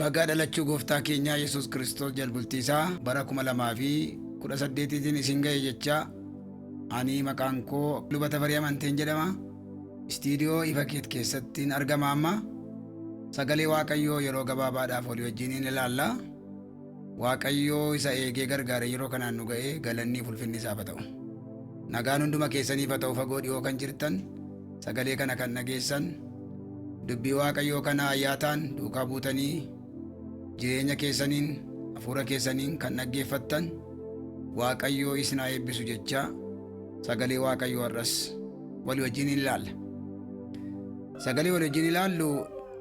Baga dhalachuu gooftaa keenyaa Yesuus Kiristoos jalbultii isaa bara 2018tiin isin ga'e jecha ani maqaan koo Luba Tafarii Amanteen jedhama. Istiidiyoo Ifa Keet keessattiin argama amma. Sagalee Waaqayyoo yeroo gabaabaadhaaf walii wajjiniin ilaalla. Waaqayyoo isa eegee gargaare yeroo kanaan nu ga'e galannii ulfinni isaaf haa ta'u. Nagaan hunduma keessaniif haa ta'u fagoo dhiyoo kan jirtan sagalee kana kan dhageessan dubbii Waaqayyoo kana ayyaataan duukaa buutanii jireenya keessaniin hafuura keessaniin kan dhaggeeffattan Waaqayyoo isin haa eebbisu jecha sagalee Waaqayyoo har'as walii wajjin ilaalla. Sagalee walii wajjin ilaallu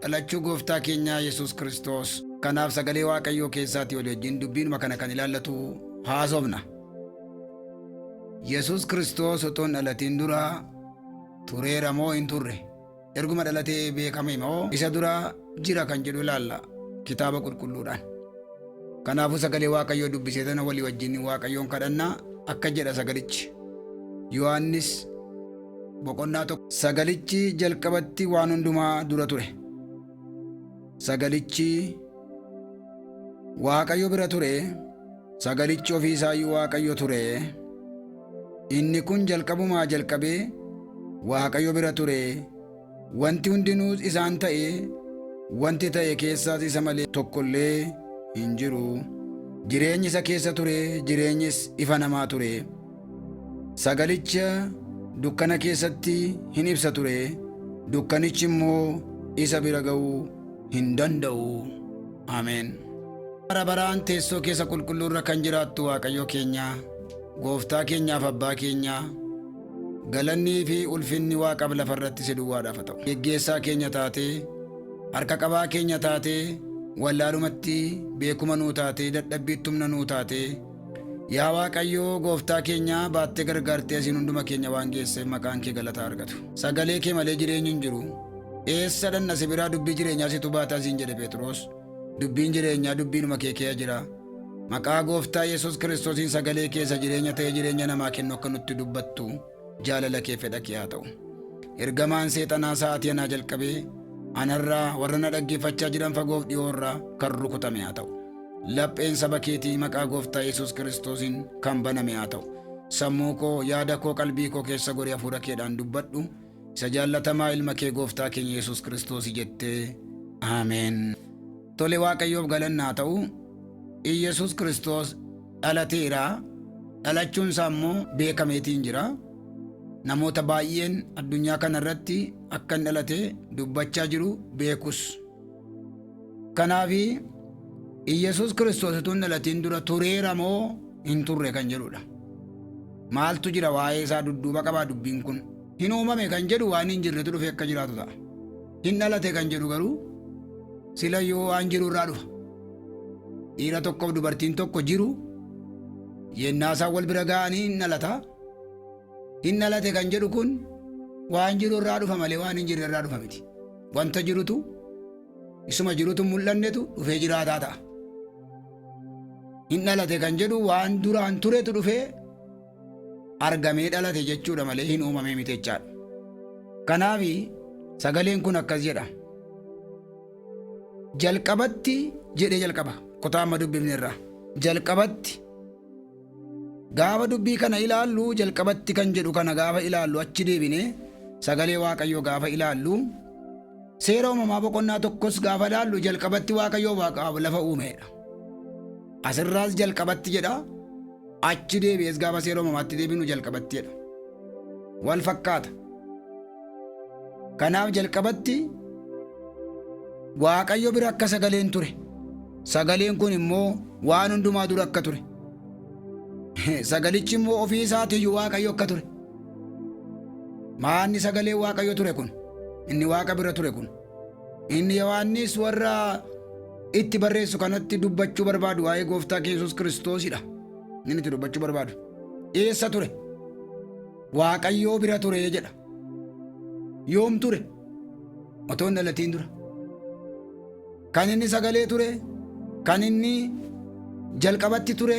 dhalachuu gooftaa keenyaa Yesuus Kiristoos. Kanaaf sagalee Waaqayyoo keessaatii walii wajjin dubbiinuma kana kan ilaallatu haasofna. Yesuus Kiristoos otoo hin dhalatiin dura tureera moo hin turre? Erguma dhalatee beekame moo isa dura jira kan jedhu ilaalla kitaaba qulqulluudhaan. Kanaafuu sagalee Waaqayyoo dubbisee tana walii wajjin Waaqayyoon kadhannaa akka jedha sagalichi. Yohaannis boqonnaa 1. Sagalichi jalqabatti waan hundumaa dura ture. Sagalichi Waaqayyo bira ture, sagalichi ofii isaayyuu Waaqayyo ture. Inni kun jalqabumaa jalqabee Waaqayyo bira ture. Wanti hundinuus isaan ta'e, wanti ta'e keessaas isa malee tokko illee hin jiru. Jireenyi isa keessa ture, jireenyis ifa namaa ture. Sagalicha dukkana keessatti hin ibsa ture, dukkanichi immoo isa bira ga'uu hin danda'u. Ameen. Bara baraan teessoo keessa qulqulluu irra kan jiraattu Waaqayyo keenya, Gooftaa keenyaaf Abbaa keenya, galannii fi ulfinni Waaqaaf lafa irratti si duwwaadhaaf haa ta'u. Geggeessaa keenya taatee, harka qabaa keenya taatee, wallaalumatti beekuma nuu taatee, dadhabbiitti humna nuu taatee, yaa Waaqayyo Gooftaa keenya baattee gargaartee asiin hunduma keenya waan geesseef maqaan kee galata argatu. Sagalee kee malee jireenyi hin jiru. Eessa dhanna si biraa dubbii jireenyaa situ baata siin jedhe Phexros. Dubbiin jireenyaa dubbiinuma kee keessa jira. Maqaa Gooftaa Yesuus Kiristoosiin sagalee keessa jireenya ta'ee jireenya namaa kennu akka nutti dubbattu jaalala kee fedha kee haa ta'u. Ergamaan seexanaa sa'aatii anaa jalqabee anarraa warra na dhaggeeffachaa jiran fagoof dhiyoorraa kan rukutame haa ta'u. Lapheen saba keetii maqaa Gooftaa Yesuus Kiristoosiin kan baname haa ta'u. Sammuu koo, yaada koo, qalbii koo keessa gorii hafuura keedhaan dubbadhu. Isa jaallatamaa ilma kee Gooftaa keenya Yesuus Kiristoosii jettee. Ameen. Tole Waaqayyoof galanni haa ta'u. Iyyasuus Kiristoos dhalateera. Dhalachuun isaa immoo beekameetiin jira. Namoota baay'een addunyaa kana irratti akka inni dhalate dubbachaa jiru beekus. Kanaaf Iyyasuus Kiristoos utuu hin dhalatiin dura tureera moo hin turre kan jedhudha. Maaltu jira waa'ee isaa dudduuba qabaa dubbiin kun. Hin uumame kan jedhu waan hin jirretu dhufee akka jiraatu ta'a. Hin dhalate kan jedhu garuu sila yoo waan jiru irraa dhufa. Dhiira tokkoof dubartiin tokko jiru yennaa isaan wal bira ga'anii hin dhalata. Hin dhalate kan jedhu kun waan jiru irraa dhufa malee waan hin jirre irraa dhufa miti. Wanta jirutu isuma jirutu mul'annetu dhufee jiraataa ta'a. Hin dhalate kan jedhu waan duraan turetu dhufee argamee dhalate jechuudha malee hin uumamee miti jechaadha. Kanaaf sagaleen kun akkas jedha. Jalqabatti jedhee jalqaba. Kutaa amma dubbifne irraa. Jalqabatti gaafa dubbii kana ilaallu jalqabatti kan jedhu kana gaafa ilaallu achi deebine sagalee Waaqayyoo gaafa ilaallu seera uumamaa boqonnaa tokkos gaafa ilaallu jalqabatti Waaqayyoo waaqaaf lafa uumeedha. Asirraas jalqabatti jedha. Achi deebi'ees gaafa seera uumamaatti deebinu jalqabatti jedha. Wal fakkaata. Kanaaf jalqabatti Waaqayyo bira akka sagaleen ture. Sagaleen kun immoo waan hundumaa dura akka ture. Sagalichi immoo ofii isaatiiyyuu Waaqayyo akka ture. Maanni sagalee Waaqayyo ture kun? Inni Waaqa bira ture kun. Inni Yohaannis warra itti barreessu kanatti dubbachuu barbaadu waa'ee gooftaa keenya Yesuus Kiristoosidha. Inni itti dubbachuu barbaadu. Eessa ture? Waaqayyoo bira ture jedha. Yoom ture? Otoo hin dhalatiin dura. Kan inni sagalee ture, kan inni jalqabatti ture,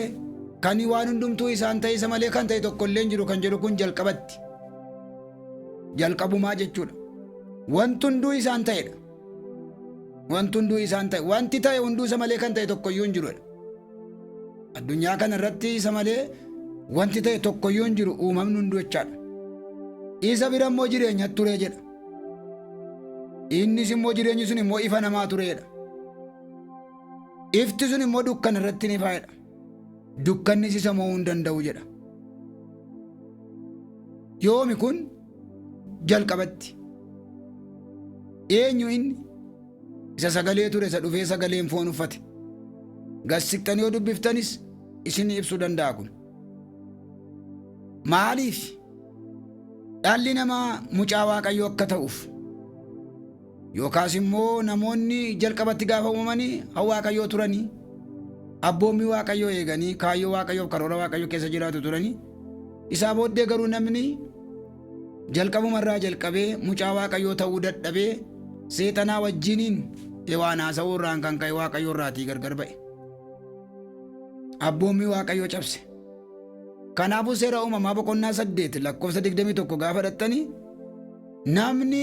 kan waan hundumtuu isaan ta'e isa malee kan ta'e tokko illee hin jiru kan jedhu kun jalqabatti. Jalqabumaa jechuudha. Wanti hunduu isaan ta'edha. Wanti hunduu isaan ta'e. Wanti ta'e hunduu isa malee kan ta'e tokkoyyuu hin jiru. Addunyaa kana irratti isa malee wanti ta'e tokkoyyuu hin jiru, uumamni hunduu jechaadha. Isa bira immoo jireenya ture jedha. Innis immoo jireenyi sun immoo ifa namaa tureedha. Ifti sun immoo dukkana irratti ni faayedha. Dukkannis isa mo'uu hin danda'u jedha. Yoomi kun? Jalqabatti. Eenyu inni? Isa sagalee ture, isa dhufee sagaleen foon uffate. Gassiqxanii yoo dubbiftanis isin ibsuu danda'a kun. Maaliif? Dhalli namaa mucaa Waaqayyoo akka ta'uuf. Yookaas immoo namoonni jalqabatti gaafa uumamanii haa Waaqayyoo turanii, abboommii Waaqayyoo eeganii, kaayyoo Waaqayyoof karoora Waaqayyoo keessa jiraatu turanii. Isaa booddee garuu namni jalqabumarraa jalqabee mucaa Waaqayyoo ta'uu dadhabee, seexanaa wajjiniin waan haasa'uu irraan kan ka'e Waaqayyoo irraatii gargar ba'e. Abboommii Waaqayyoo cabse. Kanaafuu Seera Uumamaa boqonnaa 8 lakkoofsa 21 gaafa dhattanii, namni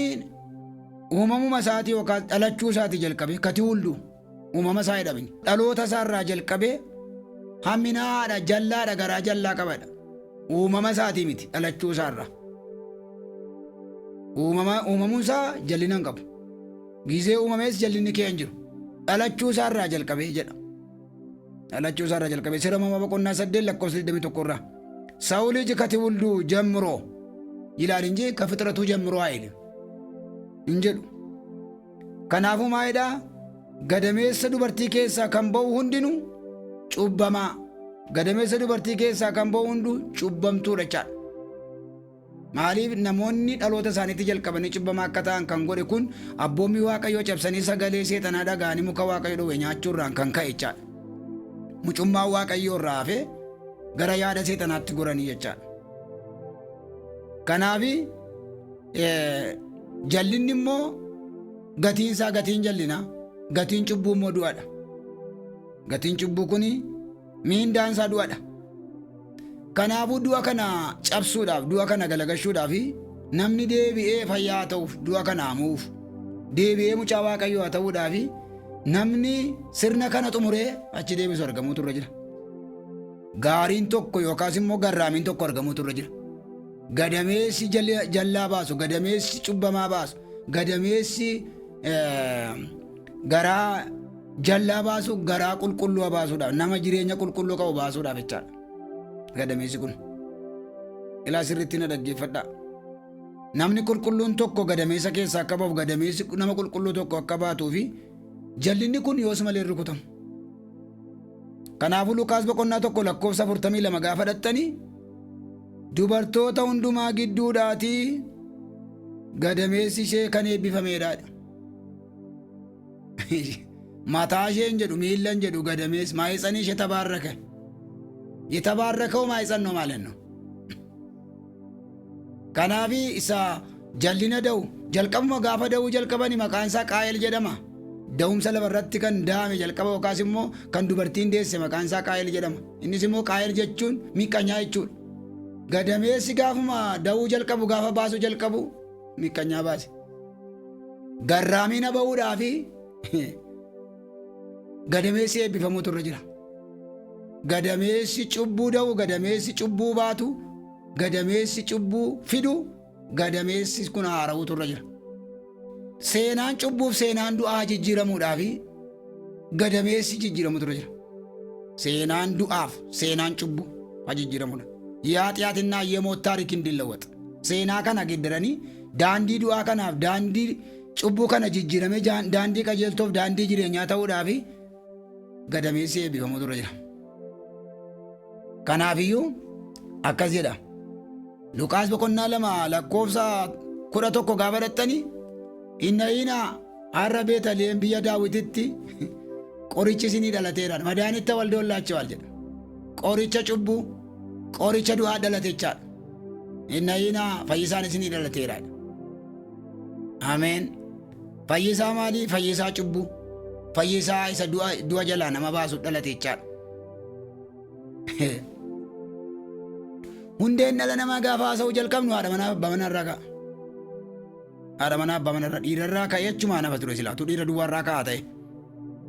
uumamuma isaatii yookaan dhalachuu isaatii jalqabee kati huldu uumama isaa jedhamini. Dhaloota isaa irraa jalqabee hamminaadha, jallaadha, garaa jallaa qabadha. Uumama isaatii miti, dhalachuu isaa irraa. Uumamuun isaa jallina hin qabu. Gizee uumamees jallinni kee hin jiru. Dhalachuu isaa irraa jalqabee jedha. Dhalachuu isaa irraa jalqabee, Seera Uumamaa boqonnaa 8 lakkoofsa 21 irraa. ሰው ልጅ ከትውልዱ ጀምሮ ይላል እንጂ ከፍጥረቱ ጀምሮ አይልም hin jedhu. Kanaafuu maalidhaa? Gadameessa dubartii keessaa kan ba'u hundinuu cubbamaa. Gadameessa dubartii keessaa kan ba'u hunduu cubbamtuudha jechaadha. Maaliif namoonni dhaloota isaaniitti jalqabanii cubbamaa akka ta'an kan godhe kun abboommii Waaqayyoo cabsanii, sagalee seexanaa dhaga'anii, muka Waaqayyo dhowwe nyaachuurraan kan ka'e jechaadha. Mucummaan Waaqayyoo irraa hafee gara yaada seexanaatti goranii jechaadha. Kanaafi jallinni immoo gatiin isaa, gatiin jallinaa, gatiin cubbuu immoo du'adha. Gatiin cubbuu kuni miindaan isaa du'adha. Kanaafuu du'a kana cabsuudhaaf, du'a kana galagashuudhaaf, namni deebi'ee fayyaa ta'uuf, du'a kana hamuuf, deebi'ee mucaa Waaqayyoo haa ta'uudhaaf, namni sirna kana xumuree achi deebisu argamuutu irra jira. Gaariin tokko yookaas immoo garraamiin tokko argamuutu irra jira. Gadameessi jallaa baasu, gadameessi cubbamaa baasu, gadameessi garaa jallaa baasu, garaa qulqulluu baasuudhaaf, nama jireenya qulqulluu qabu baasuudhaaf jechaadha. Gadameessi kun. Ilaa, sirriitti na dhaggeeffadhaa. Namni qulqulluun tokko gadameessa keessaa akka bahu, gadameessi nama qulqulluu tokko akka baatuu fi jallinni kun yoos malee hin rukutamu. Kanaafuu Lukaas boqonnaa 1 lakkoofsa 42 gaafa dhattanii, dubartoota hundumaa gidduudhaatii gadameessi ishee kan eebbifameedha. Mataa ishee hin jedhu, miilla hin jedhu, gadameessi ማህፀንሽ የተባረከ፣ የተባረከው ማህፀን ነው ማለት ነው። Kanaafi isa jallina da'u jalqabuma gaafa da'uu jalqabani maqaan isaa Qaayel jedhama. Da'umsa lafarratti kan da'ame jalqaba yookaas immoo kan dubartiin deesse maqaan isaa Qaayel jedhama. Innis immoo Qaayel jechuun miqqanyaa jechuudha. Gadameessi gaafuma da'uu jalqabu, gaafa baasuu jalqabu miqqanyaa baase. Garraamina ba'uudhaafi gadameessi eebbifamuutu irra jira. Gadameessi cubbuu da'u, gadameessi cubbuu baatu, gadameessi cubbuu fidu, gadameessi kun haara'uutu irra jira. Seenaan cubbuuf seenaan du'aa jijjiiramuudhaafi gadameessi jijjiiramuutu irra jira. Seenaan du'aaf seenaan cubbuu haa jijjiiramudha. የኃጢአትና የሞት ታሪክ እንዲለወጥ seenaa kana geeddaranii, daandii du'aa kanaaf daandii cubbuu kana jijjiiramee daandii qajeeltoof daandii jireenyaa ta'uudhaafi gadameessi eebbifamuutu irra jira. Kanaafiyyuu akkas jedha. Luqaas boqonnaa 2 lakkoofsa 11 gaafa dhattanii, "Hin har'a Beetaliheem biyya Daawititti qorichi isinii dhalateera. መድኃኒት ተወልዶላችኋል" jedha. Qoricha cubbuu, qoricha du'aa dhalate jechaadha. Hin fayyisaan isinii dhalateera. Ameen. Fayyisaa maalii? Fayyisaa cubbuu. Fayyisaa isa du'a jalaa nama baasu dhalate jechaadha. Hundeen dhala namaa gaafa haasa'uu jalqabnu haadha manaa abbaa manaa irraa ka'a. Haadha manaa abbaa manarra dhiirarraa ka'ee achumaan hafa ture silaa. Tu dhiira duwwaarraa ka'a ta'e.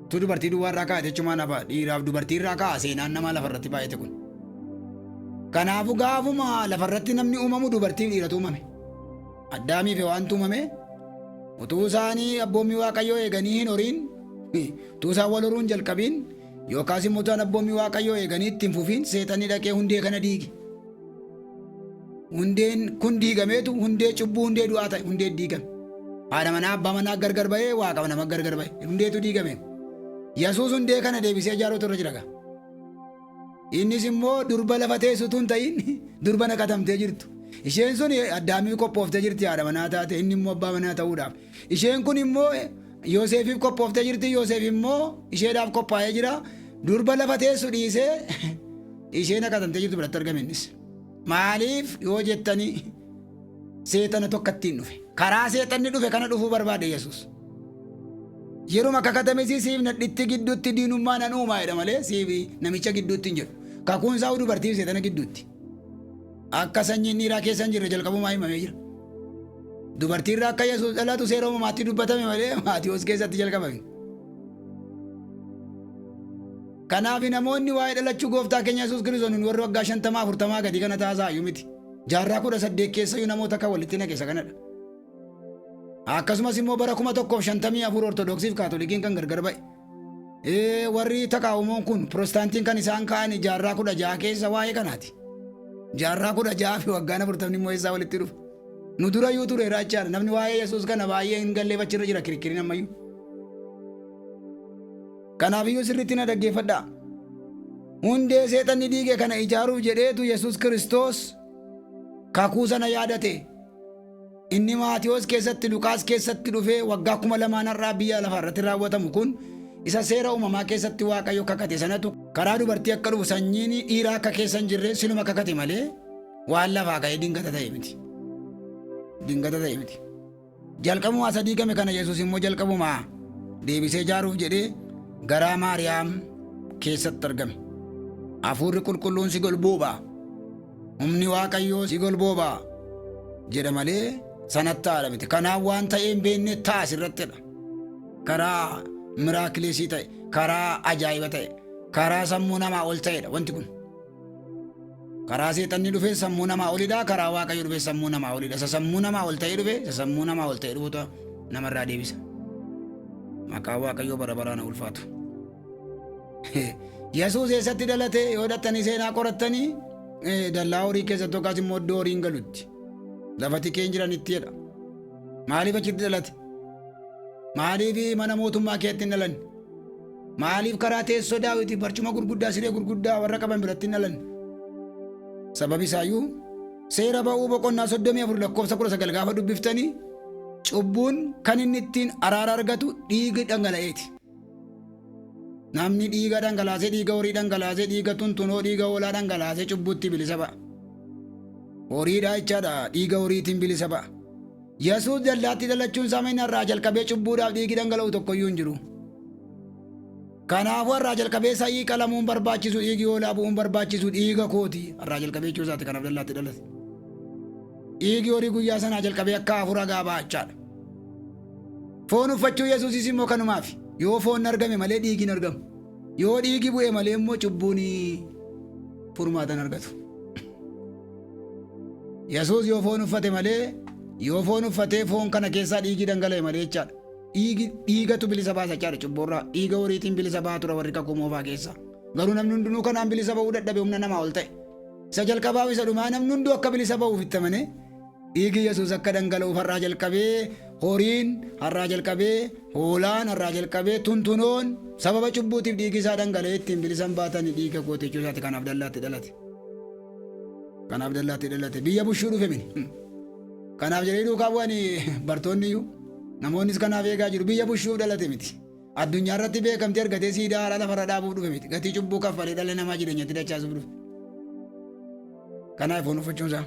Tu dubartii duwwaarraa ka'a achumaan hafa. Dhiiraaf dubartiirraa ka'a seenaan namaa lafarratti baay'ate kun. Kanaafuu gaafuma lafarratti namni uumamu dubartiif dhiiratu uumame. Addaamii fi waantu uumame utuu isaanii abboommii Waaqayyoo eeganii hin horiin, utuu isaan wal horuun jalqabiin, yookaas immoo utuu abboommii Waaqayyoo eeganii itti hin fufiin seexanni dhaqee hundee kana diige. Hundeen kun diigameetu hundee cubbuu, hundee du'aa ta'e, hundee diigame. Haadha manaa abbaa manaa gargar ba'ee, waaqa nama gargar ba'e, hundeetu diigame. Yesuus hundee kana deebisee ijaaruutu irra jira. Innis immoo durba lafa teessutu hin ta'in, durba naqatamtee jirtu. Isheen sun Addaamiif qophooftee jirti haadha manaa taate, inni immoo abbaa manaa ta'uudhaaf. Isheen kun immoo Yoosefiif qophooftee jirti, Yoosef immoo isheedhaaf qophaa'ee jira. Durba lafa teessu dhiisee ishee naqatamtee jirtu biratti argame innis. Maaliif yoo jettanii, seexana tokko ittiin dhufe. Karaa seexanni dhufe kana dhufuu barbaade Yesuus. Yeruma kakatames siif nadhitti gidduutti diinummaa nan uumaa jedha malee siif namicha gidduutti hin jedhu. Kakuun isaa dubartiif seexana gidduutti. Akka sanyiin dhiiraa keessa hin jirre jalqabumaa himamee jira. Dubartiirraa akka Yesuus dhalatu seera uumamaatti dubbatame malee Maatiyoos keessatti jalqabame. Kanaaf namoonni waa'ee dhalachuu gooftaa keenya Yesuus Kiristoos nun warri waggaa 50 40 gadi kana taasisaayyuu miti. Jaarraa 18 keessayyuu namoota kan walitti naqe isa kanadha. Akkasumas immoo bara 1054 Ortodoksiif Kaatolikiin kan gargar ba'e. Warri taqaa'umoon kun Pirotestaantiin kan isaan ka'an jaarraa 16 keessa waa'ee kanaati. Jaarraa 16 fi waggaan 40 immoo eessaa walitti dhufa? Nu durayyuu tureera jechaadha. Namni waa'ee Yesuus kana baay'ee hin galleeffachirra jira kirikiriin ammayyuu. Kanaafiyyuu sirriitti na dhaggeeffadhaa. Hundee seexanni diige kana ijaaruuf jedheetu Yesuus Kiristoos kakuu sana yaadate. Inni Maatiyoos keessatti, Luqaas keessatti dhufee waggaa 2000 har'aa biyya lafaa irratti raawwatamu kun isa seera uumamaa keessatti Waaqayyo kakate sanatu karaa dubartii akka dhufu, sanyiin dhiiraa akka keessa hin jirre siluma kakate malee waan lafaa ka'ee dingata ta'e miti. Dingata ta'e miti. Jalqabumaa isa diigame kana Yesuus immoo jalqabumaa deebisee ijaaruuf jedhee garaa Maariyaam keessatti argame. Hafuurri qulqulluun si golbooba. Humni Waaqayyoo si golbooba jedha malee sanatti haadha miti. Kanaaf waan ta'ee hin beekne ta'a asirrattidha. Karaa miraakileesii ta'e, karaa ajaa'iba ta'e, karaa sammuu namaa ol ta'edha wanti kun. Karaa seexanni dhufe sammuu namaa olidha, karaa Waaqayyo dhufe sammuu namaa olidha. Isa sammuu namaa ol ta'ee dhufe, isa sammuu namaa ol ta'ee dhufutu namarraa deebisa. Maqaa Waaqayyoo bara baraan ulfaatu. Yesuus eessatti dhalate yoo dhattanii seenaa qorattanii, dallaa horii keessatti yookaas immoo iddoo horiin galutti. Lafa tikeen jiranitti jedha. Maaliif achitti dhalate? Maaliif mana mootummaa keetti hin dhalanne? Maaliif karaa teessoo Daawiti barcuma gurguddaa, siree gurguddaa warra qaban biratti hin dhalanne? Sababi isaayyuu Seera Ba'uu boqonnaa 34 lakkoofsa 19 gaafa dubbiftanii, cubbuun kan inni ittiin araara argatu dhiigi dhangala'eeti. Namni dhiiga dhangalaasee, dhiiga horii dhangalaasee, dhiiga tuntunoo, dhiiga hoolaa dhangalaasee cubbuutti bilisa ba'a. Horiidha jechaadha, dhiiga horiitiin bilisa ba'a. Yesuus dallaatti dhalachuun isaa mana irraa jalqabee cubbuudhaaf dhiigi dhangala'u tokkoyyuu hin jiru. Kanaafuu har'aa jalqabee sa'ii qalamuun barbaachisu, dhiigi hoolaa bu'uun barbaachisu, dhiiga kooti. Har'aa jalqabee jechuu isaati, kanaaf dallaatti dhalate. Dhiigi horii guyyaa sanaa jalqabee akka hafuura gaabaa jechaadha. Foon uffachuu Yesuusis immoo kanumaaf. Yoo foon argame malee dhiigi hin argamu. Yoo dhiigi bu'e malee immoo cubbuun furmaata hin argatu. Yesuus yoo foon uffate malee, yoo foon uffatee foon kana keessaa dhiigi dhangala'e malee jechaadha. Dhiigi dhiigatu bilisa baasa jechaadha cubbuurraa. Dhiiga horiitiin bilisa ba'a tura warri kakuu moofaa keessa. Garuu namni hundinuu kanaan bilisa ba'uu dadhabe, humna namaa ol ta'e. Isa jalqabaaf isa dhumaa namni hunduu akka bilisa ba'uuf itti amanee dhiigi Yesuus akka dhangala'uuf, har'aa jalqabee horiin, har'aa jalqabee hoolaan, har'aa jalqabee tuntunoon sababa cubbuutiif dhiigi isaa dhangala'ee ittiin bilisan baatanii dhiiga kooti jechuu isaati, kanaaf dallaatti dhalate. Kanaaf dallaatti dhalate. Biyya bushuu dhufe mini. Kanaaf jedhee duukaa bu'anii bartoonni iyyuu, namoonnis kanaaf eegaa jiru. Biyya bushuuf dhalate miti. Addunyaa irratti beekamtii argatee siidaa haaraa lafarra dhaabuuf dhufe miti. Gatii cubbuu kaffalee dhala namaa jireenyatti dachaasuuf dhufe. Kanaaf foon uffachuun isaa.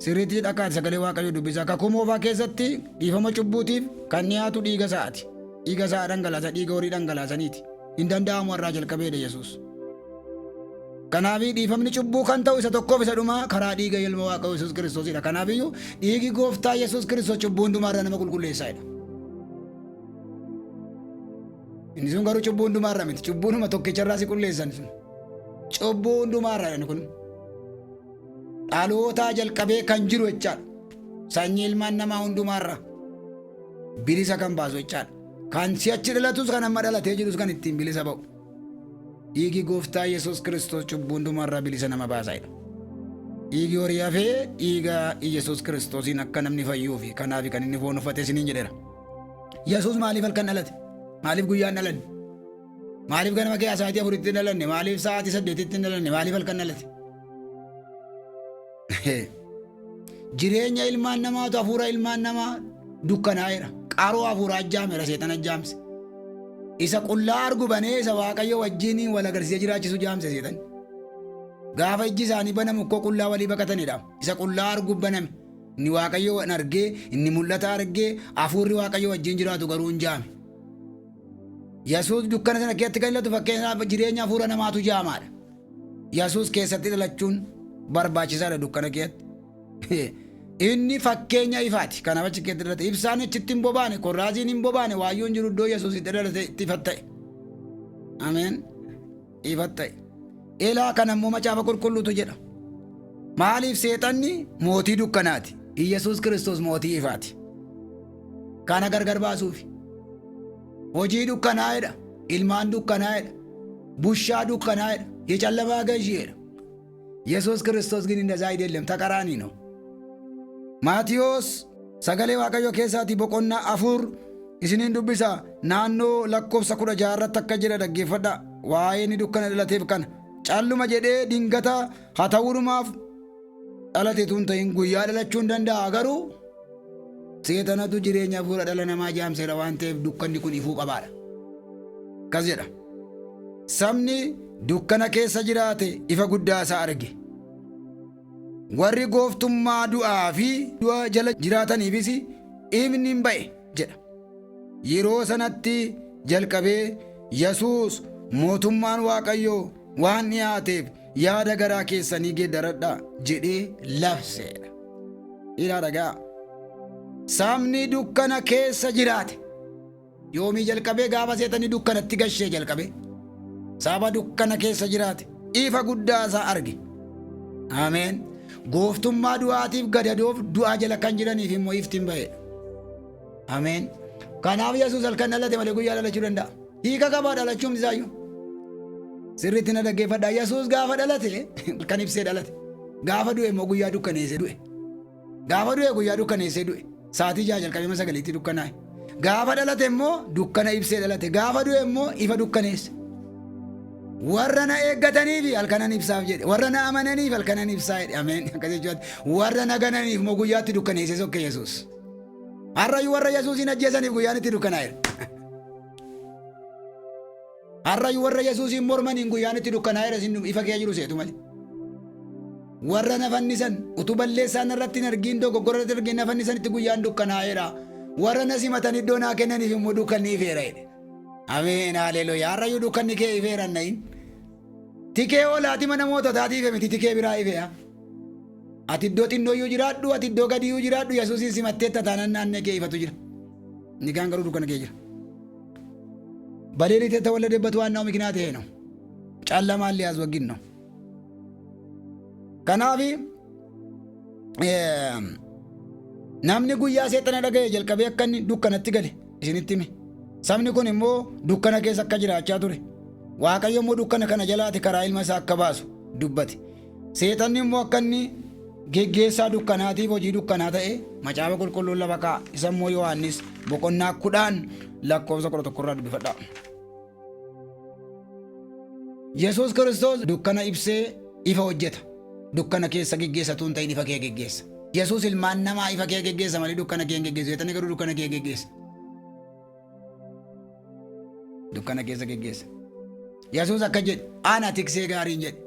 Sirriitti dhaqaati sagalee Waaqayyoo dubbisaa. Kakuu moofaa keessatti dhiifama cubbuutiif kan dhiyaatu dhiiga sa'aati. Dhiiga sa'a dhangalaasa, dhiiga horii dhangalaasaniiti. Hin danda'amu, har'aa jalqabeedha Yesuus. Kanaaf dhiifamni cubbuu kan ta'u isa tokkoof isa dhumaa karaa dhiiga ilma Waaqayyoo Yesuus Kiristoosidha. Kanaafiyyuu dhiigi gooftaa Yesuus Kiristoos cubbuu hundumaarraa nama qulqulleessaadha. Inni sun garuu cubbuu hundumaarraa miti. Cubbuunuma tokkicharraa si qulleessan sun. Cubbuu hundumaarraa inni kun. Dhalootaa jalqabee kan jiru jechaadha. Sanyii ilmaan namaa hundumaarraa bilisa kan baasu jechaadha. Kan si'achi dhalatus kan amma dhalatee jirus kan ittiin bilisa ba'u. Dhiigi gooftaa Yesuus Kiristoos cubbuu hundumaarraa bilisa nama baasaadha. Dhiigi horii hafee dhiiga Yesuus Kiristoosiin akka namni fayyuufi kanaaf kan inni foon uffate isiniin jedheera. Yesuus maaliif halkan dhalate? Maaliif guyyaan dhalanne? Maaliif ganama kee sa'aatii 4tti hin dhalanne? Maaliif sa'aatii 8tti hin dhalanne? Maaliif halkan dhalate? Jireenya ilmaan namaatu hafuura ilmaan namaa dukkanaa'eera. Qaroo hafuuraa jaameera seexana jaamse. Isa qullaa argu banee isa Waaqayyo wajjin wal agarsiisee jiraachisu jaamse seexan. Gaafa ijji isaanii banamu ikkoo qullaa walii baqatanidha. Isa qullaa argu baname. Inni Waaqayyo argee, inni mul'ata argee, hafuurri Waaqayyo wajjin jiraatu garuu hin jaame. Yesuus dukkana sana keessatti kan ilatu fakkeenyaaf jireenya hafuura namaatu jaamaadha. Yesuus keessatti dhalachuun barbaachisaadha dukkana keessatti. Inni fakkeenya ifaati. Kanaaf achi keessatti dhalate. Ibsaan achitti hin bobaane, korraaziin hin bobaane, waayyuun jiru iddoo Yesuus itti dhalate itti ifa ta'e. Ameen. Ifa ta'e. Elaa kana immoo macaafa qulqulluutu jedha. Maaliif seexanni mootii dukkanaati? Yesuus Kiristoos mootii ifaati. Kana gargar baasuufi. Hojii dukkanaa'edha. Ilmaan dukkanaa'edha. Bushaa dukkanaa'edha. የጨለማ ገዢ jedha. Yesuus Kiristoos ግን እንደዛ አይደለም፣ ተቃራኒ ነው። Maatiyos sagalee Waaqayyoo keessaatii boqonnaa 4 isiniin dubbisa. Naannoo lakkoofsa 16 irratti akka jedha dhaggeeffadha. Waa'ee inni dukkana dhalateef kana. Calluma jedhee dingata haa ta'uudhumaaf dhalate tun ta'in guyyaa dhalachuu hin danda'a garuu seexanatu jireenya hafuura dhala namaa jaamseera waan ta'eef dukkanni kun ifuu qabaadha. Akkas jedha. Sabni dukkana keessa jiraate ifa guddaa isaa arge. Warri gooftummaa du'aa fi du'a jala jiraataniifis ifni hin ba'e jedha. Yeroo sanatti jalqabee Yesuus mootummaan Waaqayyoo waan dhiyaateef yaada garaa keessanii geeddaradhaa jedhee labseedha. Ilaa dhagaa. Sabni dukkana keessa jiraate yoomii jalqabee gaafa seexanni dukkanatti gashee jalqabee saba dukkana keessa jiraate ifa guddaa isaa arge. Ameen. Gooftummaa du'aatiif gadadoof du'aa jala kan jiraniif immoo ifti hin ba'edha. Ameen. Kanaaf Yesuus halkan dhalate malee guyyaa dhalachuu danda'a. Hiika qabaa dhalachuun isaayyuu. Sirriitti na dhaggeeffadhaa. Yesuus gaafa dhalate halkan ibsee dhalate. Gaafa du'e immoo guyyaa dukkaneessee du'e. Gaafa du'e guyyaa dukkaneessee du'e. Sa'aatii 6 jalqabee 9tti dukkanaa'e. Gaafa dhalate immoo dukkana ibsee dhalate. Gaafa du'e immoo ifa dukkaneesse. Warra na eeggataniif halkanan ibsaaf jedhe. Warra na amananiif halkanan ibsaa jedhe. Ameen. Akkas jechuudha. Warra na gananiif immoo guyyaatti dukkaneessee sokke Yesuus. Har'ayyuu warra Yesuusin ajjeesaniif guyyaan itti dukkanaa'eera. Har'ayyuu warra Yesuusin mormaniin guyyaan itti dukkanaa'eera isin ifa kee jiru seetu malee. Warra na fannisan utuu balleessaan irratti hin argiin dogoggora irratti argiin na fannisan itti guyyaan dukkanaa'eera. Warra na simatan iddoo naa kennaniif immoo dukkanni ifeera jedhe. Ameen haleluuyaa. Har'ayyuu dukkanni kee ifeera nayin. Tikee oolaati mana moototaati ife miti tikee biraa ifeera. Ati iddoo xinnooyyuu jiraadhu, ati iddoo gadiyyuu jiraadhu, Yesuusin simatteetta taanaan naannee kee ifatu jira. Inni kaan garuu dukkana kee jira. በሌሊት የተወለደበት ዋናው ምክንያት ይሄ ነው። ጨለማን ሊያስወግድ ነው። Kanaaf namni guyyaa seexana dhaga'e jalqabee akka inni dukkanatti gale isinitti hime. Sabni kun immoo dukkana keessa akka jiraachaa ture. Waaqayyo immoo dukkana kana jalaati karaa ilma isaa akka baasu dubbate. Seexanni immoo akka inni geggeessaa dukkanaatiif hojii dukkanaa ta'e macaafa qulqulluun lafa kaa'a. Isa immoo Yohaannis boqonnaa 10 lakkoofsa 11 irraa dubbifadhaa. Yesuus Kiristoos dukkana ibsee ifa hojjeta. Dukkana keessa geggeessatu hin ta'in ifa kee geggeessa. Yesuus ilmaan namaa ifa kee geggeessa malee dukkana kee hin geggeessu. Seexanni garuu dukkana kee geggeessa. Dukkana keessa geggeessa. Yesuus akka jedhe ana tiksee gaariin jedhe.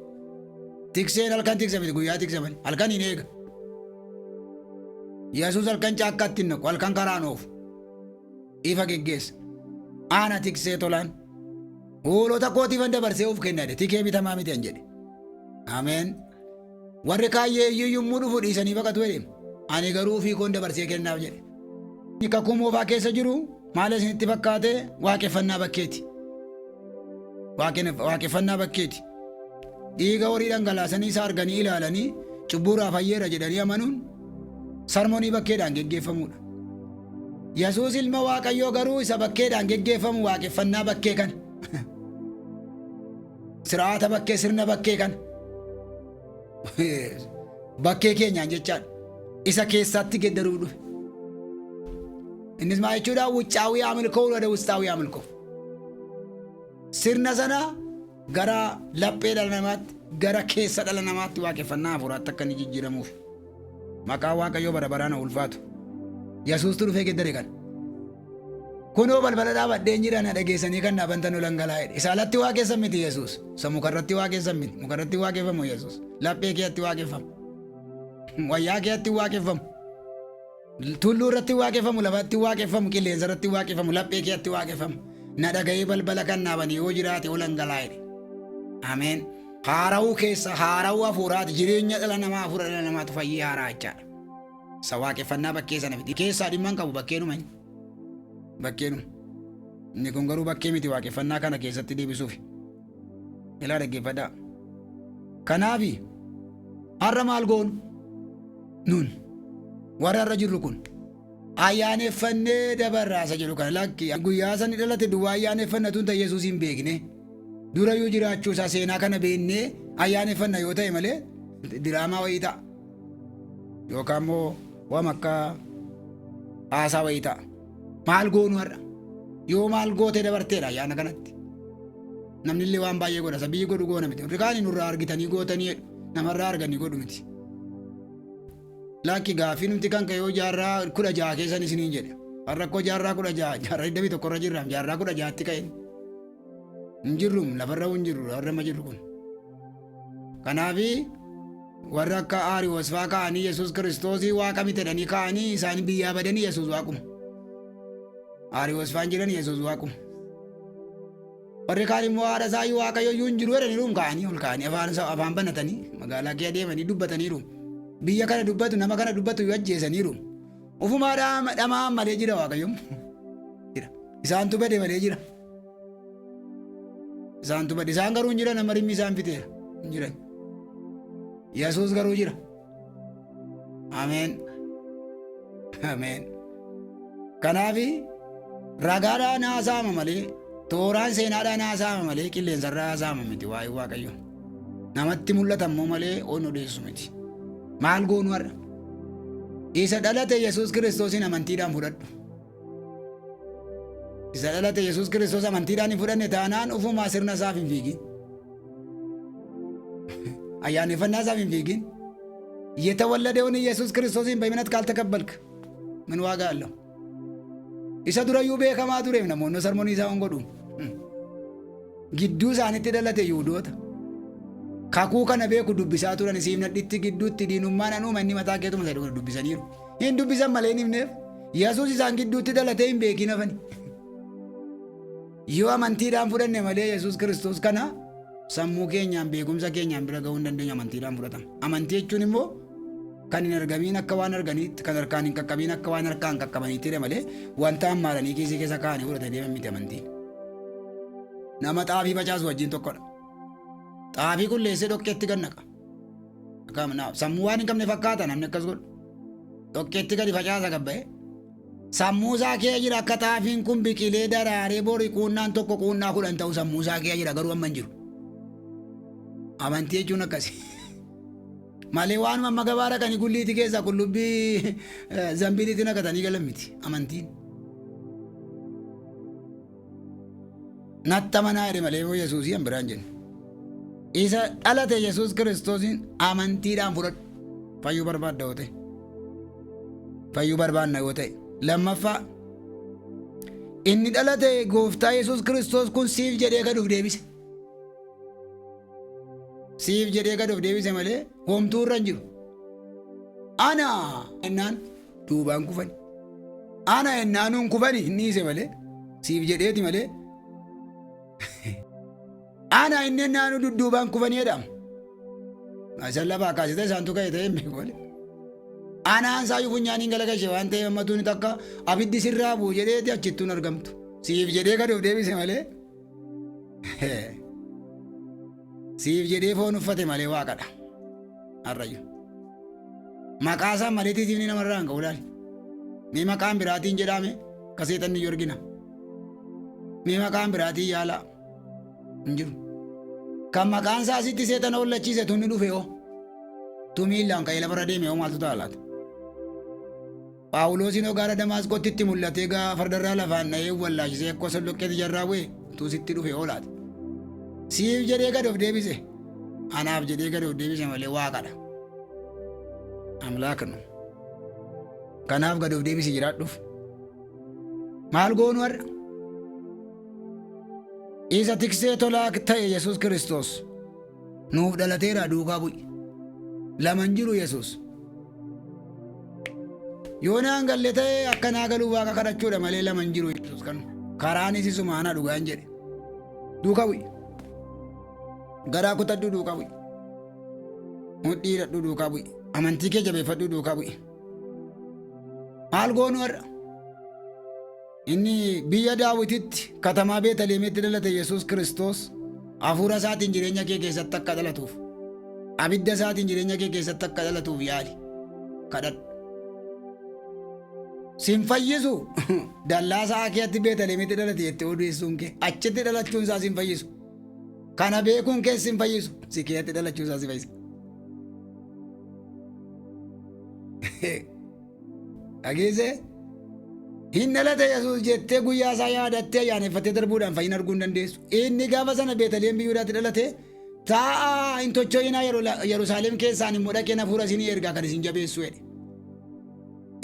Tikseen halkan tiksa miti guyyaa tiksa malee halkan hin eega. Yesuus halkan caakkaatti hin naqu halkan karaan oofu. Ifa geggeessa. Ana tiksee tolaan. Hoolota kootiifan dabarsee of kenna jedhe tikee bitamaa miti an jedhe. Ameen. Warri kaan yeeyyii yommuu dhufu dhiisanii baqatu jedhe. Ani garuu ofii koon dabarsee kennaaf jedhe. Inni kakuu moofaa keessa jiru maal isinitti fakkaate? Waaqeffannaa bakkeeti. Waaqeffannaa bakkeeti. Dhiiga horii dhangalaasanii isa arganii ilaalanii cubbuurraa fayyeera jedhanii amanuun sarmonii bakkeedhaan geggeeffamuudha. Yesuus ilma Waaqayyoo garuu isa bakkeedhaan geggeeffamu waaqeffannaa bakkee kana. Siraata bakkee, sirna bakkee kana. Bakkee keenyaan jechaadha. Isa keessatti geddaruu dhufe. Innis maal jechuudha? Wuccaawii amilkoo wada wustaawii amilkoo. Sirna sana gara laphee dhala namaatti, gara keessa dhala namaatti waaqeffannaa hafuuraatti akka inni jijjiiramuuf. Maqaa Waaqayyoo bara baraan haa ulfaatu. Yesuustu dhufee geddare kana. Kunoo balbala dhaabadheen jira, na dhageessanii kan na bantan olan galaa jedhe. Isa alatti waaqessan miti Yesuus. Isa mukarratti waaqessan miti. Mukarratti waaqeffamu Yesuus. Laphee keetti waaqeffamu. Wayyaa keetti waaqeffamu. Tulluu irratti waaqeffamu, lafatti waaqeffamu, qilleensa irratti waaqeffamu, laphee keetti waaqeffamu. Na dhaga'ee balbala kan dhaabanii yoo jiraate olan galaa jedhe. Ameen. Haara'uu keessa, haara'uu hafuuraati. Jireenya dhala namaa, hafuura dhala namaatu fayyee haaraa jechaadha. Isa waaqeffannaa bakkee sana miti. Keessaa dhimma hin qabu, bakkeenuma inni. Bakkeenuma. Inni kun garuu bakkee miti, waaqeffannaa kana keessatti deebisuuf. Ilaa, dhaggeeffadhaa. Kanaafi har'a maal goonu? Nun warra har'a jirru kun ayyaaneffannee dabarraa isa jedhu kana, lakki, guyyaa sani dhalate duwwaa ayyaaneffanna tun ta'e, Yesuus hin beekne. Durayyuu jiraachuu isaa seenaa kana beeknee ayyaaneffanna yoo ta'e malee diraamaa wayii ta'a. Yookaan immoo waan akka haasaa wayii ta'a. Maal goonu har'a? Yoo maal gootee dabarteedha ayyaana kanatti? Namni illee waan baay'ee godha. Isa biyyi godhu goona miti. Warri kaanii nurraa argitanii gootanii jedhu. Namarraa arganii godhu miti. Lakki, gaaffii nuti kan ka'e yoo jaarraa 16 keessan isiniin jedhe. Har'a akkoo jaarraa 16, jaarraa 21 irra jirraam, jaarraa 16tti ka'e. Hin jirrum, lafarra hin jirru warra amma jirru kun. Kanaafi warra akka Aariyoos fa'aa ka'anii Yesuus Kiristoosii waaqa miti jedhanii ka'anii isaan biyyaa badanii, Yesuus waaquma. Aariyoos fa'aan jedhan Yesuus waaquma. Warri kaan immoo haadha isaa iyyuu Waaqayyo iyyuu hin jiru jedhaniiru, ka'anii ol ka'anii afaan banatanii magaalaa kee adeemanii dubbataniiru. Biyya kana dubbatu, nama kana dubbatu iyyuu ajjeesaniiru. Ufumaa dhamaa malee jira Waaqayyo. Jira. Isaantu bade malee jira. Isaantu bade. Isaan garuu hin jiran, amma dhimmi isaan fixeera. Hin jiran. Yesuus garuu jira. Ameen. Ameen. Kanaafi ragaadhaan haasa'ama malee, tooraan seenaadhaan haasa'ama malee qilleensarraa haasa'ama miti waa'ee Waaqayyo. Namatti mul'ata immoo malee on odeessu miti. Maal goonu har'a? Isa dhalate Yesuus Kiristoosiin amantiidhaan fudhadhu. Isa dhalate Yesuus Kiristoos amantiidhaan hin fudhanne taanaan ufumaa sirna isaaf hin fiigin. Ayyaaneffannaa isaaf hin fiigin. የተወለደውን ኢየሱስ ክርስቶስን በእምነት ካልተቀበልክ ምን ዋጋ አለው? Isa durayyuu beekamaa tureef namoonni sarmoonii isaa waan godhu. Gidduu isaanitti dhalate Yihudoota. Kakuu kana beeku, dubbisaa turan, siif nadhitti gidduutti diinummaan anuuma inni mataa keetuma isa dubbisaniiru. Hin dubbisan malee hin himneef. Yesuus isaan gidduutti dhalatee hin beekin hafani. Yoo amantiidhaan fudhanne malee Yesuus Kiristoos kana sammuu keenyaan, beekumsa keenyaan bira ga'uu hin dandeenyu, amantiidhaan fudhatama. Amantii jechuun immoo kan hin argamiin akka waan arganiitti, kan harkaan hin qaqqabiin akka waan harkaan qaqqabaniitti malee wanta hammaaranii kiisii keessa kaa'anii fudhatanii deeman miti amantiin. Nama xaafii facaasu wajjin tokkodha. Xaafii qulleessee dhoqqeetti gad naqa. Sammuu waan hin qabne fakkaata namni akkas godhu. Dhoqqeetti gadi facaasa gabba'ee. Sammuu isaa kee jira akka xaafiin kun biqilee daraaree bori quunnaan tokko quunnaa 10 ta'u sammuu isaa kee jira, garuu amma hin jiru. Amantii jechuun akkasi. Malee waanuma amma gabaa dhaqanii gulliitii keessaa qullubbii zambiiliitti naqatanii galan miti amantiin. Natti amanaa jedhe malee yoo Yesuusii an biraan jennu. Isa dhalate Yesuus Kiristoosiin amantiidhaan fudhadhu. Fayyuu barbaadda yoo ta'e. Fayyuu barbaanna yoo ta'e. Lammaffaa, inni dhalate gooftaa Yesuus Kiristoos kun siif jedhee gad of deebise. Siif jedhee gad of deebise malee homtuu irra hin jiru. Ana ennaan duubaan kufani. Ana ennaanuun kufani hin dhiise malee, siif jedheeti malee. Ana inni ennaanuu dudduubaan kufanii jedhama. Isaan lafaa kaasite isaantu ka'e ta'e hin beeku malee. Anaan isaayyuu funyaaniin galagalche waan ta'eef ammatuun takka abiddi sirraa bu'u jedheeti achittuun argamtu. Siif jedhee gad of deebise malee. Siif jedhee foon uffate malee waaqadha. Har'ayyu. Maqaa isaa malee titiifni namarraa hin ka'u laali. Mee maqaan biraatiin jedhaame akka seexanni iyyuu argina. Mee maqaan biraatiin yaalaa hin jiru. Kan maqaan isaa asitti seexana hollachiise tunni dhufe hoo. Tu miillaan ka'ee lafarra deeme hoo maaltu ta'a laata? Phaawuloosiin hoo gaara Damaasqootti itti mul'atee gaa fardarraa lafaan dha'ee wallaachisee akkoo solloqqeetti jarraa bu'e utuu sitti dhufe hoo laata? Siif jedhee gad of deebise. Anaaf jedhee gad of deebise malee waaqadha. Amlaak nu. Kanaaf gad of deebisi jiraadhuuf. Maal goonu har'a? Isa tiksee tolaa ta'e Yesuus Kiristoos nuuf dhalateera duukaa bu'i. Lama hin jiru Yesuus. Yoo naan galle ta'e akka naa galuu waaqa kadhachuudha malee lama hin jiru Yesuus kan. Karaanis isuma ana dhugaan jedhe. Duukaa bu'i. Garaa kutadhu duukaa bu'i. Mudhii hidhadhu duukaa bu'i. Amantii kee jabeeffadhu duukaa bu'i. Maal goonu har'a? Inni biyya Daawititti katamaa Beetaliheemitti dhalate Yesuus Kiristoos hafuura isaatiin jireenya kee keessatti akka dhalatuuf abidda isaatiin jireenya kee keessatti akka dhalatuuf yaali. Kadhadhu. Sin fayyisu dallaa sa'a keetti Beetaliheemitti dhalate jettee odeessuun kee achitti dhalachuun isaa sin fayyisu. Kana beekuun kee sin fayyisu si keessatti dhalachuu isaa si fayyisa. Dhageessee? Hin dhalate Yesuus jettee guyyaa isaa yaadattee ayyaaneffattee darbuudhaan fayyina arguu hin dandeessu. Inni gaafa sana Beetaliheem biyyoodhaatti dhalate taa'aa hin tocho'inaa Yerusaalem keessaan immoo dhaqeen hafuura isinii ergaa kan isin jabeessu jedhe.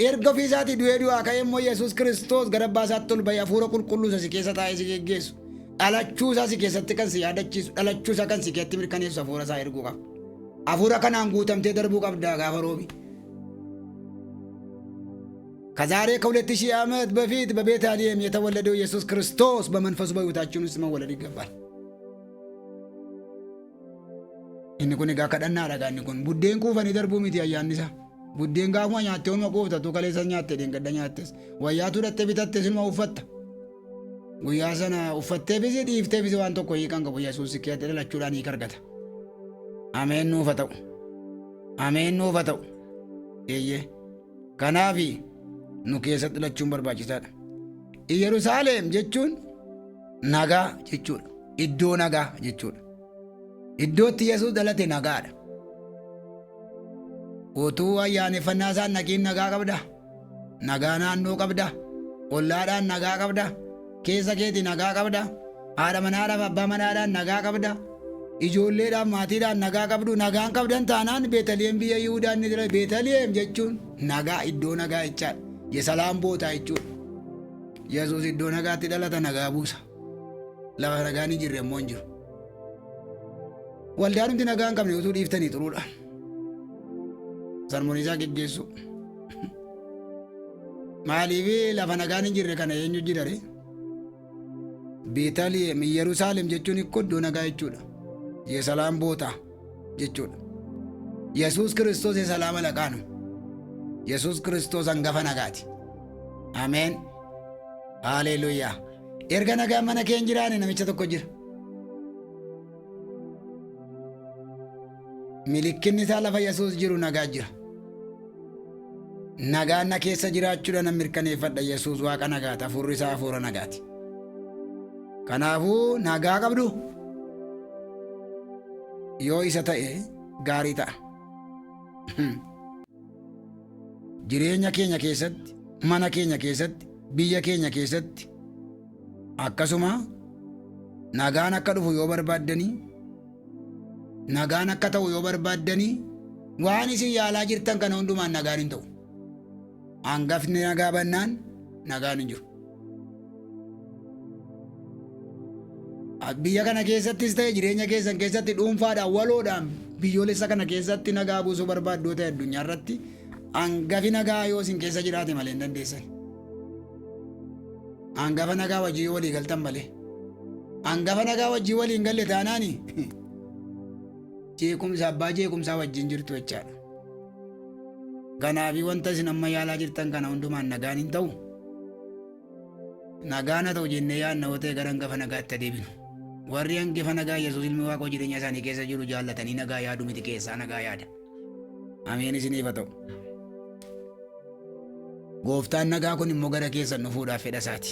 Erga ofii isaatii du'ee du'aa ka'ee immoo Yesuus Kiristoos gara abbaa isaatti ol ba'ee hafuura qulqulluu isa si keessa taa'ee si geggeessu. Dhalachuu isaa si keessatti kan si yaadachiisu, dhalachuu isaa kan si keessatti mirkaneessu hafuura isaa erguu qaba. Hafuura kanaan guutamtee darbuu qabda gaafa roobi. ከዛሬ ከሁለት ሺህ ዓመት በፊት በቤተልሔም የተወለደው ኢየሱስ ክርስቶስ በመንፈሱ በሕይወታችን ውስጥ መወለድ ይገባል። Inni kun egaa kadhannaadha gaa inni kun buddeen quufanii darbuu miti ayyaanni isaa. Buddeen gaafuma nyaattee onuma quufta tu kaleessa nyaatte dheengadda nyaattes wayyaatu hidhattee bitatte sinuma uffatta. Guyyaa sana uffattee bisi dhiiftee bisi waan tokko hiikan qabu Yesuus keetti dhalachuudhaan hiika argata. Ameen nuufa ta'u. Ameen nuufa ta'u. Eeyyee. Kanaafi nu keessatti dhalachuun barbaachisaadha. Iyerusaaleem jechuun nagaa jechuudha. Iddoo nagaa jechuudha. Iddootti Yesuus dhalate nagaadha. Utuu ayyaaneffannaa isaan naqiin nagaa qabda. Nagaa naannoo qabda. Ollaadhaan nagaa qabda. Keessa keeti nagaa qabda. Haadha manaadhaaf abbaa manaadhaan nagaa qabda. Ijoolleedhaaf maatiidhaan nagaa qabdu. Nagaan qabdan taanaan Beetaliheem biyya Yihuudaan ni jira. Beetaliheem jechuun nagaa iddoo nagaa jechaadha. Yesalaam bootaa jechuudha. Yesuus iddoo nagaatti dhalata nagaa buusa. Lafa nagaan hin jirre immoo hin jiru. Waldaanumti nagaa hin qabne utuu dhiiftanii xuruudha. Sarmoniisaa geggeessu. Maaliif lafa nagaan hin jirre kana eenyu jira ree? Beetaliheem Yerusaalem jechuun ikkoo iddoo nagaa jechuudha. Yesalaam bootaa jechuudha. Yesuus Kiristoos yesalaam alaqaa nu. Yesuus Kiristoos hangafa nagaati. Ameen. Haleluuyaa. Erga nagaan mana kee hin jiraane namicha tokko jira. Milikkinni isaa lafa Yesuus jiru nagaa jira. Nagaan na keessa jiraachuudha nan mirkaneeffadha Yesuus waaqa nagaati hafuurri isaa hafuura nagaati. Kanaafuu nagaa qabdu yoo isa ta'e gaarii ta'a. Jireenya keenya keessatti, mana keenya keessatti, biyya keenya keessatti akkasuma nagaan akka dhufu yoo barbaaddanii nagaan akka ta'u yoo barbaaddanii waan isin yaalaa jirtan kana hundumaan nagaan hin ta'u. Hangafni nagaa bannaan nagaan hin jiru. Biyya kana keessattis ta'e jireenya keessan keessatti dhuunfaadhaan waloodhaan biyyoolessa kana keessatti nagaa buusuu barbaaddoo ta'e addunyaa irratti hangafi nagaa yoo isin keessa jiraate malee hin dandeessan. Hangafa nagaa wajjin yoo walii galtan malee. Hangafa nagaa wajjin walii hin galle taanaani. Jeequmsa abbaa jeequmsaa wajjin jirtu jechaadha. Kanaafi wanta isin amma yaalaa jirtan kana hundumaan nagaan hin ta'u. Nagaan haa ta'u jennee yaadna yoo ta'e gara hangafa nagaatti adeeminu. Warri hangafa nagaa Yesuus ilmi Waaqoo jireenya isaanii keessa jiru jaallatanii nagaa yaadu miti keessaa nagaa yaada. Ameen isiniif haa ta'u. Gooftaan nagaa kun immoo gara keessan dhufuudhaaf fedha isaati.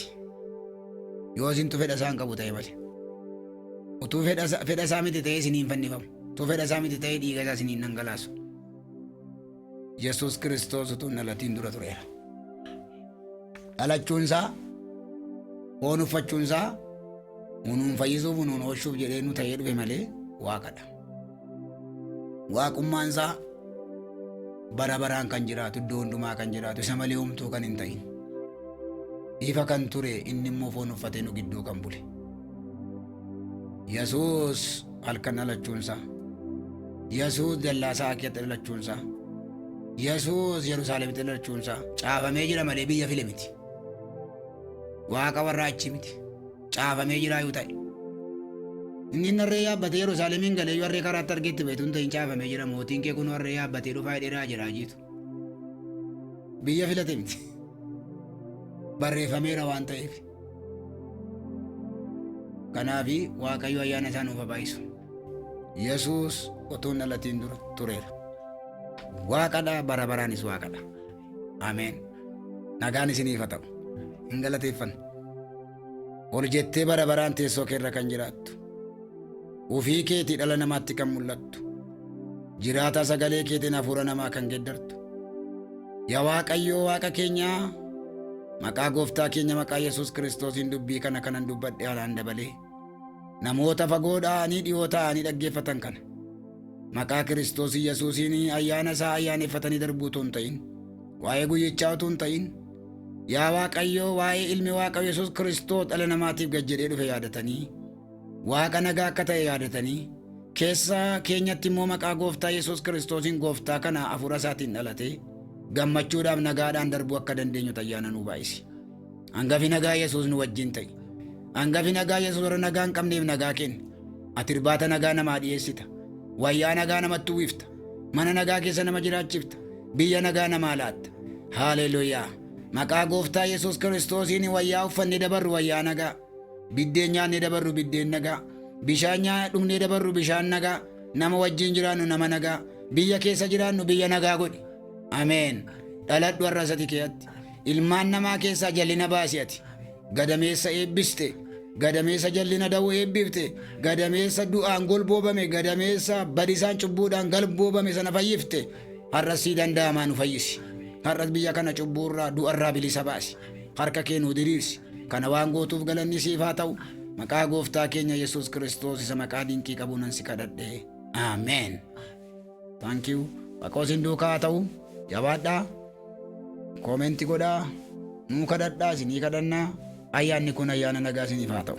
Yoo isintu fedha isaa hin qabu ta'e malee. Utuu fedha isaa miti ta'ee isiniin fannifamu. Utuu fedha isaa miti ta'ee dhiiga isaa isiniin dhangalaasu. Yesuus Kiristoos utuu hin dhalatiin dura tureera. Dhalachuun isaa foon uffachuun isaa nuun fayyisuuf nuun oolchuuf jedhee nu ta'ee dhufe malee waaqadha. Waaqummaan isaa bara baraan kan jiraatu iddoo hundumaa kan jiraatu isa malee homtuu kan hin ta'in. Ifa kan ture inni immoo foon uffatee nu gidduu kan bule. Yesuus halkan dhalachuun isaa, Yesuus dallaa isaa keessatti dhalachuun isaa, Yesuus Yerusaalemitti dhalachuun isaa caafamee jira malee biyya file miti. Waaqa warra achii miti. Caafamee jira yoo ta'e. Inni harree yaabbatee Yerusaalemiin galee yoo harree karaatti argetti beektu hin ta'in caafamee jira mootiin kee kun harree yaabbatee dhufaa dheeraa jira jiitu. Biyya filate miti. Barreeffameera waan ta'eef. Kanaafi Waaqayyo ayyaana isaa nuuf haa baay'isu. Yesuus utuu hin dhalatiin dura tureera. Waaqadha bara baraanis waaqadha. Ameen. Nagaan isiniif haa ta'u. Hin galateeffanna. Ol jettee bara baraan teessoo keerra kan jiraattu. Ofii keetii dhala namaatti kan mul'attu. Jiraataa sagalee keetiin hafuura namaa kan geddartu. Yaa Waaqayyoo Waaqa keenyaa maqaa gooftaa keenya maqaa Yesuus Kiristoosiin dubbii kana kanan dubbadhe alaan dabalee namoota fagoo dha'anii dhiyoo ta'anii dhaggeeffatan kana maqaa Kiristoos Yesuusiin ayyaana isaa ayyaaneffatanii darbuu utuu hin ta'in waa'ee guyyichaa utuu hin ta'in yaa Waaqayyoo waa'ee ilmi Waaqa Yesuus Kiristoos dhala namaatiif gad jedhee dhufe yaadatanii Waaqa nagaa akka ta'e yaadatanii keessa keenyatti immoo maqaa gooftaa Yesuus Kiristoosiin gooftaa kana hafuura isaatiin dhalatee gammachuudhaaf nagaadhaan darbuu akka dandeenyu ayyaana nuu baay'isi. Hangafi nagaa Yesuus nu wajjin ta'i. Hangafi nagaa Yesuus warra nagaa hin qabneef nagaa kenni. Ati irbaata nagaa namaa dhiyeessita. Wayyaa nagaa namatti uwwifta. Mana nagaa keessa nama jiraachifta. Biyya nagaa namaa laatta. Haaleluuyaa. Maqaa gooftaa Yesuus Kiristoosiin wayyaa uffannee dabarru wayyaa nagaa. Biddeen nyaannee dabarru biddeen nagaa. Bishaan dhugnee dabarru bishaan nagaa. Nama wajjin jiraannu nama nagaa. Biyya keessa jiraannu biyya nagaa godhi. Ameen. Dhaladhu har'a isati keeyatti. Ilmaan namaa keessaa jallina baasi ati. Gadameessa eebbiste. Gadameessa jallina da'uu eebbifte. Gadameessa du'aan golboobame. Gadameessa badisaan cubbuudhaan galboobame sana fayyifte. Har'as sii danda'amaa nu fayyisi. Har'as biyya kana cubbuurraa du'arraa bilisa baasi. Harka kee nuu diriirsi. Kana waan gootuuf galanni siif haa ta'u. Maqaa gooftaa keenya Yesuus Kiristoos isa maqaa dinqii qabu nan si kadhadhe. Ameen. Thank you. Waaqoo isin duukaa haa ta'u. Jabaadhaa. Comment godhaa. Nuu kadhadhaa isinii kadhannaa. Ayyaanni kun ayyaana nagaa isiniif haa ta'u.